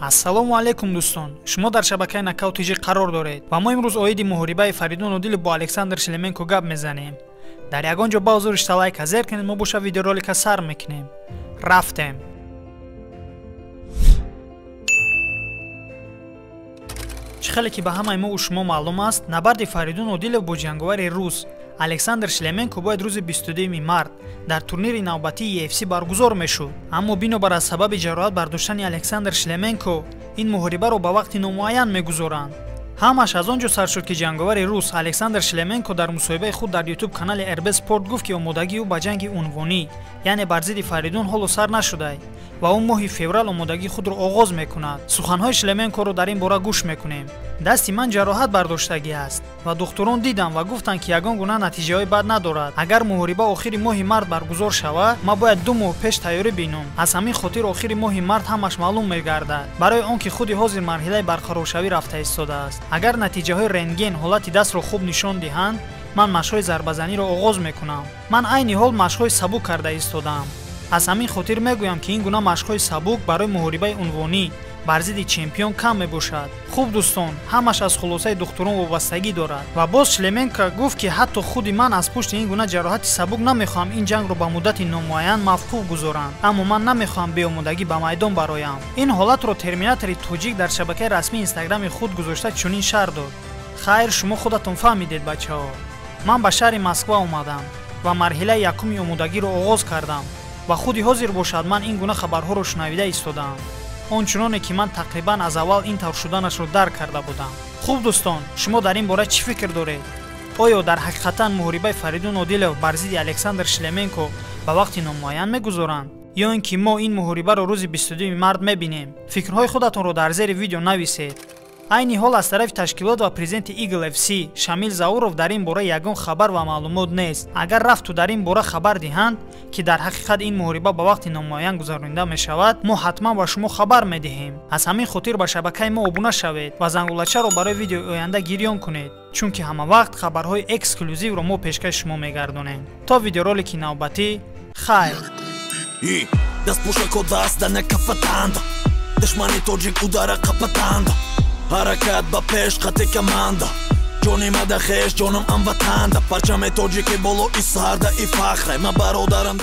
Ассалому алайкум дӯстон, шумо дар шабакаи Нокаут ТЖ қарор доред ва мо имрӯз оиди муҳорибаи Фаридун Одилов бо Александр Шлеменко гап мезанем. Дар ягон ҷо ба ҳузури лайка зер кунед, мо боша видеоролика сар мекунем. Рафтем. Чӣ хеле ки ба ҳамаи мо шумо маълум аст, набарди Фаридун Одилов бо ҷанговари рус Александр Шлеменко бояд рӯзи 22 март дар турнири навбатии UFC баргузор мешуд. Аммо бинобар аз сабаби ҷароҳат бардоштани Александр Шлеменко ин муҳорибаро ба вақти номуайян мегузоранд. Ҳамаш аз он ҷо сар шуд, ки ҷанговари рус Александр Шлеменко дар мусоҳибаи худ дар YouTube канали RB Sport гуфт, ки омодагии ӯ ба ҷанги унвонӣ, яъне бар зидди Фаридун, ҳоло сар нашуда ва ӯ моҳи феврал омодагии худро оғоз мекунад. Суханҳои Шлеменкоро дар ин бора гӯш мекунем. Дасти ман ҷароҳат бардоштагӣ аст ва духтурон дидам ва гуфтанд, ки ягон гуна натиҷаҳои бад надорад. Агар муҳориба охири моҳи март баргузор шавад, ман бояд 2 моҳ пеш тайёрӣ бинам. Аз ҳамин хотир охири моҳи март ҳамаш маълум мегардад, барои он ки худи ҳозир марҳилаи барқароршавӣ рафта истодааст. Агар натиҷаҳои рентген ҳолати дастро хуб нишон диҳанд, ман машқҳои зарбазаниро оғоз мекунам. Ман айни ҳол машқҳои сабук карда истодаам. Аз ҳамин хотир мегӯям, ки ин гуна машқҳои сабук барои муҳорибаи унвонӣ бар зидди чемпион кам мебошад. Хуб дӯстон, ҳамаш аз хулосаи духтурон вобастагӣ дорад. Ва боз Шлеменко гуфт, ки ҳатто худи ман аз пушти ин гуна ҷароҳати сабук намехоҳам ин ҷангро ба муддати номуайян мавқуф гузорам, аммо ман намехоҳам беомодагӣ ба майдон бароям. Ин ҳолатро терминатори тоҷик дар шабакаи расмии инстаграми худ гузошта чунин шарҳ дод: хайр, шумо худатон фаҳмидед, бачаҳо. Ман ба шаҳри Москва омадам ва марҳилаи якуми омодагиро оғоз кардам ва худи ҳозир бошад ман ин гуна хабарҳоро шунавида истодаам, он чуноне ки ман тақрибан аз аввал ин тавр шуданашро дарк карда будам. Хуб дӯстон, шумо дар ин бора чӣ фикр доред? Оё дар ҳақиқатан муҳорибаи Фаридун Одилов бар зидди Александр Шлеменко ба вақти номуайян мегузоранд, ё ин ки мо ин муҳорибаро рӯзи 22 март мебинем? Фикрҳои худатонро дар зери видео нависед. Айни ҳол аз тарафи ташкилот ва президенти Eagle FC Шамил Зауров дар ин бора ягон хабар ва маълумот нест. Агар рафту дар ин бора хабар диҳанд, ки дар ҳақиқат ин муҳориба ба вақти номуайян гузаронида мешавад, мо ҳатман ба шумо хабар медиҳем. Аз ҳамин хотир ба шабакаи мо обуна шавед ва зангулачаро барои видеои оянда гирён кунед, чунки ҳама вақт хабарҳои эксклюзивро мо пешкаши шумо мегардонем. То видеоролики навбатӣ, хайр. Ҳаракат ба пеш, хати команда, ҷони мада хеш, ҷонам ҳамватанда, парчами тоҷики болои сарда и фахре, ман бародарам.